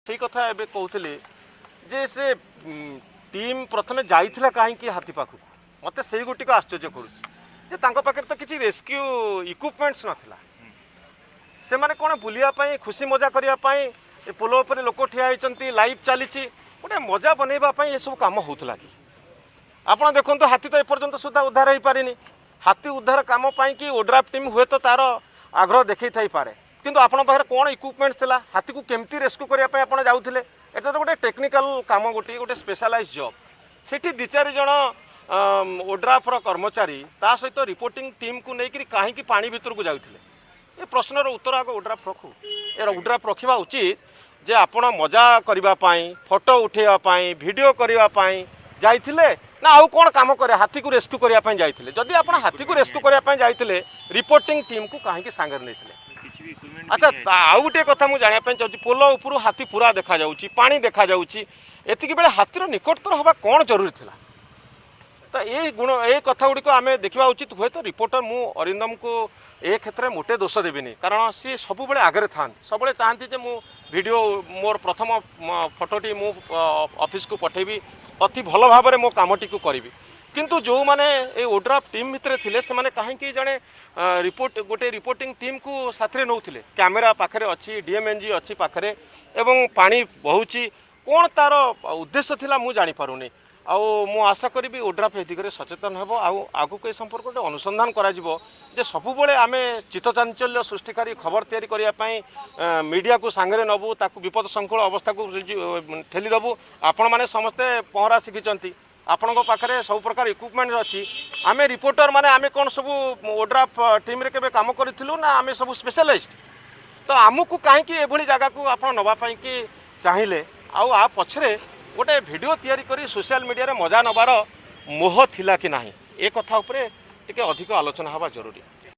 ସେଇ କଥା ଏବେ କହୁଥିଲି ଯେ ସେ ଟିମ୍ ପ୍ରଥମେ ଯାଇଥିଲା କାହିଁକି ହାତୀ ପାଖକୁ? ମୋତେ ସେଇ ଗୋଟିକ ଆଶ୍ଚର୍ଯ୍ୟ କରୁଛି ଯେ ତାଙ୍କ ପାଖରେ ତ କିଛି ରେସ୍କ୍ୟୁ ଇକ୍ୱିପମେଣ୍ଟସ୍ ନଥିଲା। ସେମାନେ କ'ଣ ବୁଲିବା ପାଇଁ, ଖୁସି ମଜା କରିବା ପାଇଁ, ଏ ପୋଲ ଉପରେ ଲୋକ ଠିଆ ହେଇଛନ୍ତି, ଲାଇଭ୍ ଚାଲିଛି, ଗୋଟେ ମଜା ବନେଇବା ପାଇଁ ଏସବୁ କାମ ହେଉଥିଲା କି? ଆପଣ ଦେଖନ୍ତୁ, ହାତୀ ତ ଏପର୍ଯ୍ୟନ୍ତ ସୁଦ୍ଧା ଉଦ୍ଧାର ହେଇପାରିନି। ହାତୀ ଉଦ୍ଧାର କାମ ପାଇଁକି ଓଡ୍ରାଫ୍ ଟିମ୍ ହୁଏତ ତାର ଆଗ୍ରହ ଦେଖେଇଥାଇପାରେ, କିନ୍ତୁ ଆପଣଙ୍କ ପାଖରେ କ'ଣ ଇକ୍ୱିପମେଣ୍ଟ ଥିଲା? ହାତୀକୁ କେମିତି ରେସ୍କ୍ୟୁ କରିବା ପାଇଁ ଆପଣ ଯାଉଥିଲେ? ଏଟା ତ ଗୋଟେ ଟେକ୍ନିକାଲ କାମ, ଗୋଟେ ସ୍ପେଶାଲାଇଜ୍ ଜବ୍। ସେଠି 2 4 ଜଣ ଓଡ୍ରାଫ୍ର କର୍ମଚାରୀ ତା ସହିତ ରିପୋର୍ଟିଂ ଟିମ୍କୁ ନେଇକରି କାହିଁକି ପାଣି ଭିତରକୁ ଯାଉଥିଲେ? ଏ ପ୍ରଶ୍ନର ଉତ୍ତର ଆଗ ଓଡ୍ରାଫ୍ ରଖୁ। ଏ ଓଡ୍ରାଫ୍ ରଖିବା ଉଚିତ ଯେ ଆପଣ ମଜା କରିବା ପାଇଁ, ଫଟୋ ଉଠେଇବା ପାଇଁ, ଭିଡ଼ିଓ କରିବା ପାଇଁ ଯାଇଥିଲେ ନା ଆଉ କ'ଣ କାମ କରେ, ହାତୀକୁ ରେସ୍କ୍ୟୁ କରିବା ପାଇଁ ଯାଇଥିଲେ? ଯଦି ଆପଣ ହାତୀକୁ ରେସ୍କ୍ୟୁ କରିବା ପାଇଁ ଯାଇଥିଲେ, ରିପୋର୍ଟିଂ ଟିମ୍କୁ କାହିଁକି ସାଙ୍ଗରେ ନେଇଥିଲେ? ଆଚ୍ଛା, ଆଉ ଗୋଟିଏ କଥା ମୁଁ ଜାଣିବା ପାଇଁ ଚାହୁଁଛି। ପୋଲ ଉପରୁ ହାତୀ ପୁରା ଦେଖାଯାଉଛି, ପାଣି ଦେଖାଯାଉଛି, ଏତିକି ବେଳେ ହାତୀର ନିକଟତର ହେବା କ'ଣ ଜରୁରୀ ଥିଲା? ତ ଏଇ ଗୁଣ, ଏ କଥା ଗୁଡ଼ିକ ଆମେ ଦେଖିବା ଉଚିତ। ହୁଏତ ରିପୋର୍ଟର, ମୁଁ ଅରିନ୍ଦମକୁ ଏ କ୍ଷେତ୍ରରେ ମୋଟେ ଦୋଷ ଦେବିନି, କାରଣ ସିଏ ସବୁବେଳେ ଆଗରେ ଥାଆନ୍ତି, ସବୁବେଳେ ଚାହାନ୍ତି ଯେ ମୁଁ ଭିଡ଼ିଓ, ମୋର ପ୍ରଥମ ଫଟୋଟି ମୁଁ ଅଫିସକୁ ପଠେଇବି, ଅତି ଭଲ ଭାବରେ ମୋ କାମଟିକୁ କରିବି। କିନ୍ତୁ ଯେଉଁମାନେ ଏ ଓଡ୍ରାଫ୍ ଟିମ୍ ଭିତରେ ଥିଲେ, ସେମାନେ କାହିଁକି ଜଣେ ରିପୋର୍ଟ, ଗୋଟେ ରିପୋର୍ଟିଂ ଟିମ୍କୁ ସାଥିରେ ନେଉଥିଲେ? କ୍ୟାମେରା ପାଖରେ ଅଛି, ଡିଏମ୍ଏନ୍ଜି ଅଛି ପାଖରେ ଏବଂ ପାଣି ବହୁଛି, କ'ଣ ତାର ଉଦ୍ଦେଶ୍ୟ ଥିଲା ମୁଁ ଜାଣିପାରୁନି। ଆଉ ମୁଁ ଆଶା କରିବି ଓଡ୍ରାଫ୍ ଏ ଦିଗରେ ସଚେତନ ହେବ ଆଉ ଆଗକୁ ଏ ସମ୍ପର୍କରେ ଗୋଟେ ଅନୁସନ୍ଧାନ କରାଯିବ ଯେ ସବୁବେଳେ ଆମେ ଚିତ୍ତଚାଞ୍ଚଲ୍ୟ ସୃଷ୍ଟିକାରୀ ଖବର ତିଆରି କରିବା ପାଇଁ ମିଡ଼ିଆକୁ ସାଙ୍ଗରେ ନେବୁ, ତାକୁ ବିପଦ ସଂକୁଳ ଅବସ୍ଥାକୁ ଠେଲିଦେବୁ। ଆପଣମାନେ ସମସ୍ତେ ପହଁରା ଶିଖିଛନ୍ତି, ଆପଣଙ୍କ ପାଖରେ ସବୁ ପ୍ରକାର ଇକ୍ୱିପମେଣ୍ଟ ଅଛି। ଆମେ ରିପୋର୍ଟର ମାନେ ଆମେ କ'ଣ ସବୁ ଓଡ୍ରାଫ୍ ଟିମ୍ରେ କେବେ କାମ କରିଥିଲୁ ନା ଆମେ ସବୁ ସ୍ପେଶାଲାଇଜ୍? ତ ଆମକୁ କାହିଁକି ଏଭଳି ଜାଗାକୁ ଆପଣ ନେବା ପାଇଁକି ଚାହିଁଲେ? ଆଉ ଆ ପଛରେ ଗୋଟେ ଭିଡ଼ିଓ ତିଆରି କରି ସୋସିଆଲ ମିଡ଼ିଆରେ ମଜା ନେବାର ମୋହ ଥିଲା କି ନାହିଁ, ଏ କଥା ଉପରେ ଟିକେ ଅଧିକ ଆଲୋଚନା ହେବା ଜରୁରୀ।